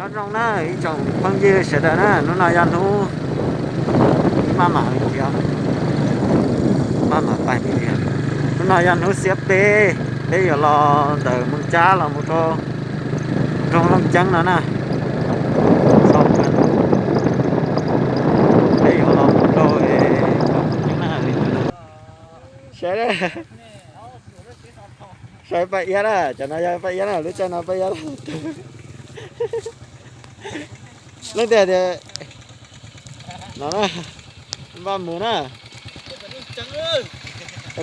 Nyob zoo na ib tsoom phooj ywg sawv daws na, hnub no yog hnub, maj mam li thiab, maj mam pais li thiab. Hnub no yog hnub xiab peb, peb yuav los ntawm Moos Cab los mus rau nroog Looj Ceeb no na. Peb yuav los mus rau Looj Ceeb na. Saib, saib Paj Iab na, cov no yog Paj Iab na, lub caij no Paj Iab. Leej twg tias no na, npaj mus na.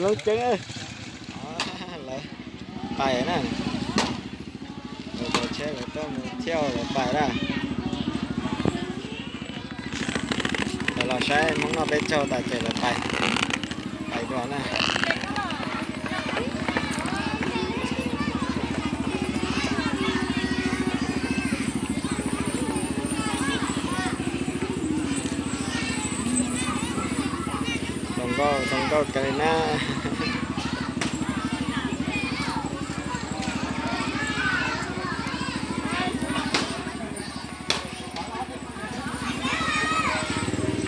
Looj Ceeb, lawv pais na. Lawv cov tsheb lawv tuaj mus thiauj lawv pais na. Lawv los saib Hmoob noj peb caug tas ces lawv pais, pais dua na. Zoo nkauj, zoo nkauj kawg li na.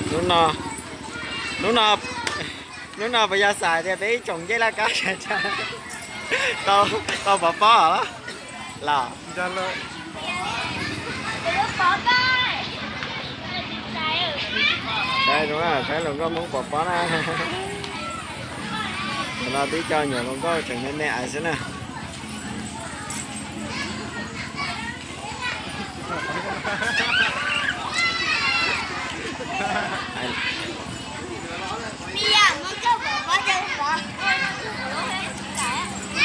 Hnub no, hnub no, hnub no puas yog xav tias peb ib tsoom ncej laj kab sawv daws tau pov pob los? Los, saib zoo na, saib hluas nkauj Hmoob pov pob na. Tam no tib co nyuam hluas nkauj tseem me me aiv xwb na.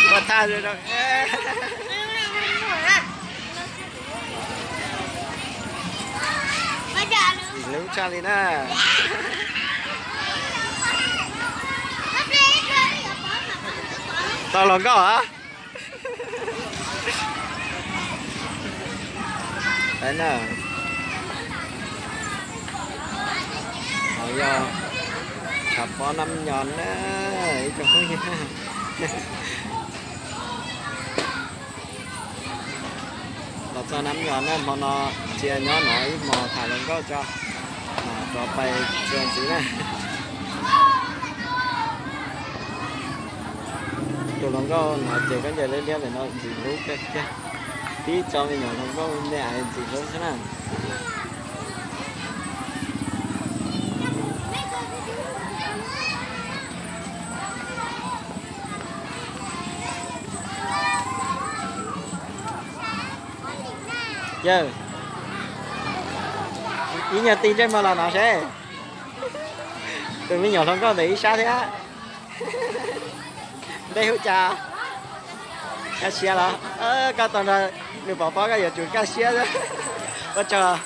Ua thaj zoo. Ntxim hlub tshaj li na. Tau hluas nkauj a. Hov yog tshav pob Nab Nyos na, ib tsoom phooj ywg. Los txog Nab Nyos na, hmo no cia nyob no ib hmos tham hluas nkauj tso, mam rov pais txuas ntxiv na. Tus hluas nkauj no ces koj ncaws liab liab ntawm no ntxim hlub kawg kiag. Tib co me nyuam hluas nkauj me aiv ntxim hlub xwb na. Yawg, ib nyuag ti ntsej muag los no seb. Tus me nyuam hluas nkauj ntawm ib sab thiab. Npe hu cas? Kaj Siab los? Koj tau nrog nws pov pob koj yuav tsum kaj siab xwb. Ua tsaug.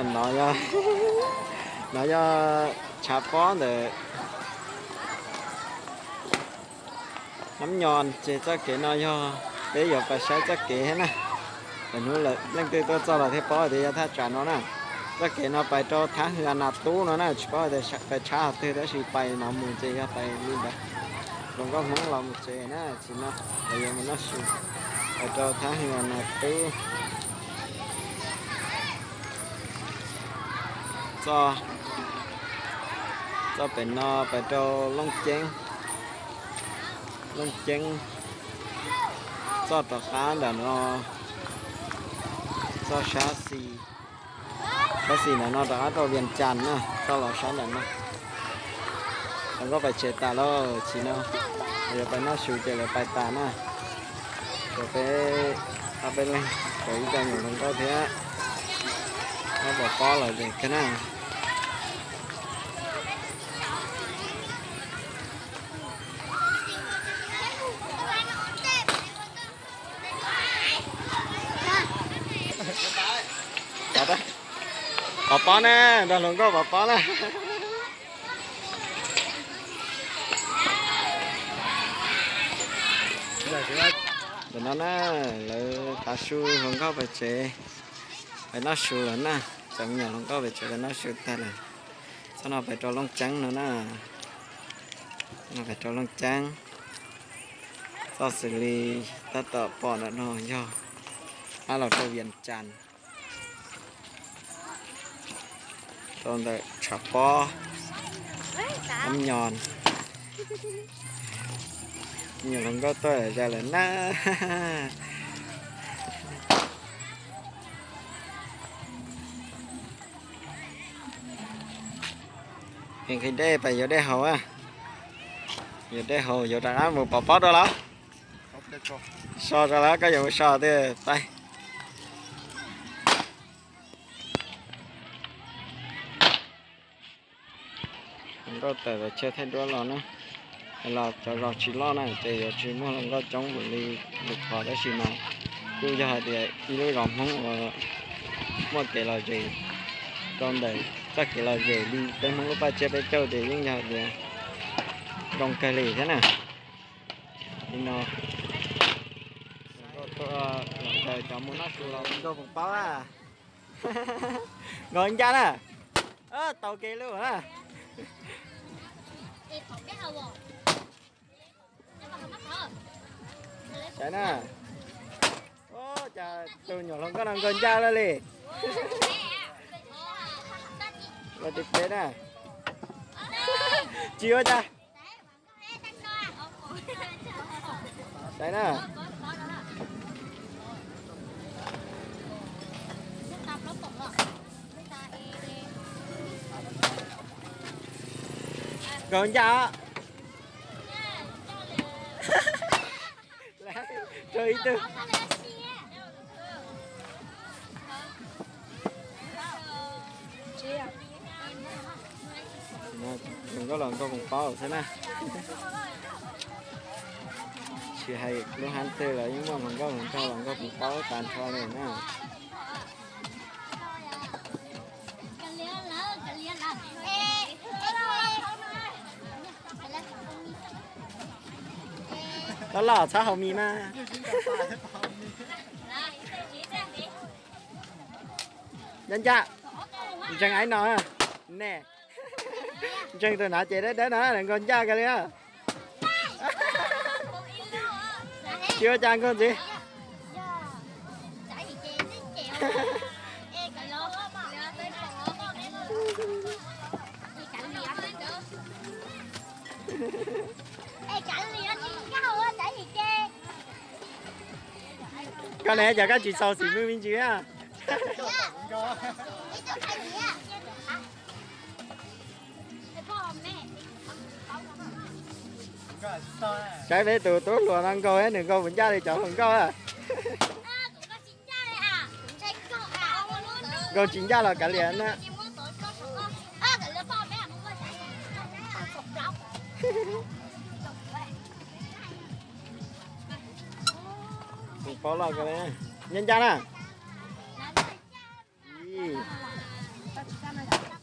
No yog, no yog tshav pob ntawm Nab Nyos ces txoj kev no yog peb yuav pais saib txoj kev thiab na. Lwm hnub leej twg tuaj txog los thiaj paub tias yog thaj tsam no na. Txoj kev no pais rau Thab Hwm Nas Tub no na, tsis paub tias pais tshab qhov twg tab sis pais no mus ces yog pais li ntawd. Hluas nkauj Hmoob los mus tsev na, tsis no los yuav mus noj su. Pais rau Thab Hwm Nas Tub. Txoj, txoj pem no pais rau Looj Ceeb, Looj Ceeb, txoj rov qab ntawm no, txoj sab xis, sab xis ntawm no rov qab rau Vias Cas na, txoj los sab ntawm no. Hluas nkauj pais tsev tas lauj, tsis no yuav pais noj su ces lawv pais tas na. Tshuav peb ob peb leeg, tshuav ib co nyuam hluas nkauj thiab. Pom pob los ces kawg na. Pom pob na, nrog hluas nkauj pom pob na. Ntawm no na, lawv tav su hluas nkauj pais tsev, pais noj su lawm na. Cov me nyuam hluas nkauj pais tsev pais noj su tag lawm. Txoj no pais rau Looj Ceeb no na. Txoj no pais rau Looj Ceeb. Txoj xws li tab tom pom ntawm no yog ab los rau Vias Cas, rau ntawm tshav pob, Ab Nyos. Me nyuam hluas nkauj tuaj zais lawm na. Nqhis dej pais yuav dej haus, yuav dej haus yuav rov qab mus pov pob dua los? So rau lawm, koj yuav mus so twg pais. Hluas nkauj tawm los chaw thaij duab los na. Los cov zos tsis loj na ces yuav tsis muaj hluas nkauj coob npaum li lwm qhov, tab sis mas kuj yog hais tias ib lub zos Hmoob uas muaj kev lom zem rau ntawm txoj kev lom zem li peb Hmoob lub paj tsiab peb caug ces yeej yog hais tias zoo kawg li thiab na. Li no, hluas nkauj tuaj los ncaws cov mus noj su los nkauj foom plaub na. Nkauj ncaj na. Tau kev lub na. Saib na. Cas tus nyuam hluas nkauj no nkauj ncaj lawm li. Los tib peb na. Tsis ua cas. Saib na. Nkauj ncaj. Rau ib tug. Hluas nkauj los nkauj foom plaub xwb na. Tsis hais lub hab twg los yeej muaj hluas nkauj hluas nraug los nkauj foom plaub tag nrho li na. Loj loj txhob haus mis mas. Ncaj ncaj. Ntseeg aib no ne. Ntseeg tus hnav ces dawb dawb no nkauj ncaj kawg li na. Tsis ua cas nkauj ntxiv. Koj ne, cas koj tsis xaus xim mws me ntsis a? Saib peb tus tub hluas no nkaug, nws nkaug puas ncaj li cov hluas nkauj a. Nkaug tsis ncaj los kav liam na. Tus paub loj kawg li. Nyob ncaj na. Ib,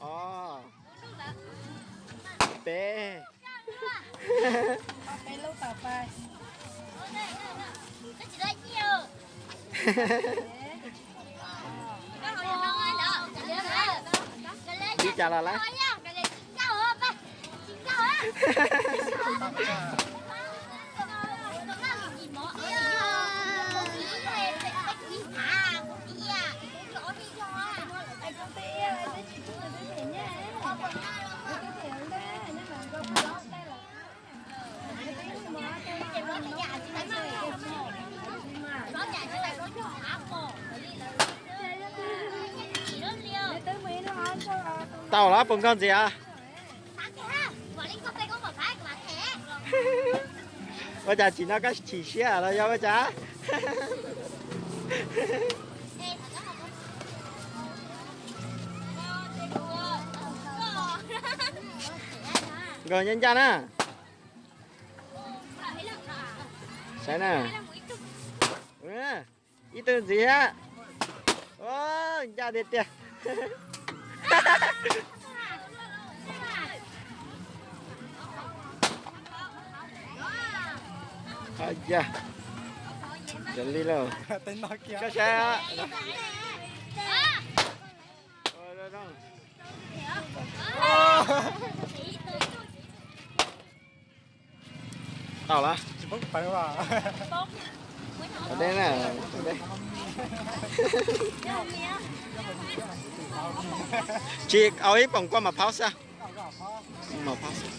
ob, peb. Ib cas los lawm. Tau los puas nkaug ntxiv a? Ua cas tsim no koj chim siab los yog ua cas? Nkag ncaj ncaj na. Saib na. Ib tug ntxiv thiab. Ncaj tiag tiag. Hab yaj, yog li lauj. Saib saib. Tau lawm. Tom deb na, tom deb. Tsis, au ib poom kua mas phaub xwb. Mas phaub xwb.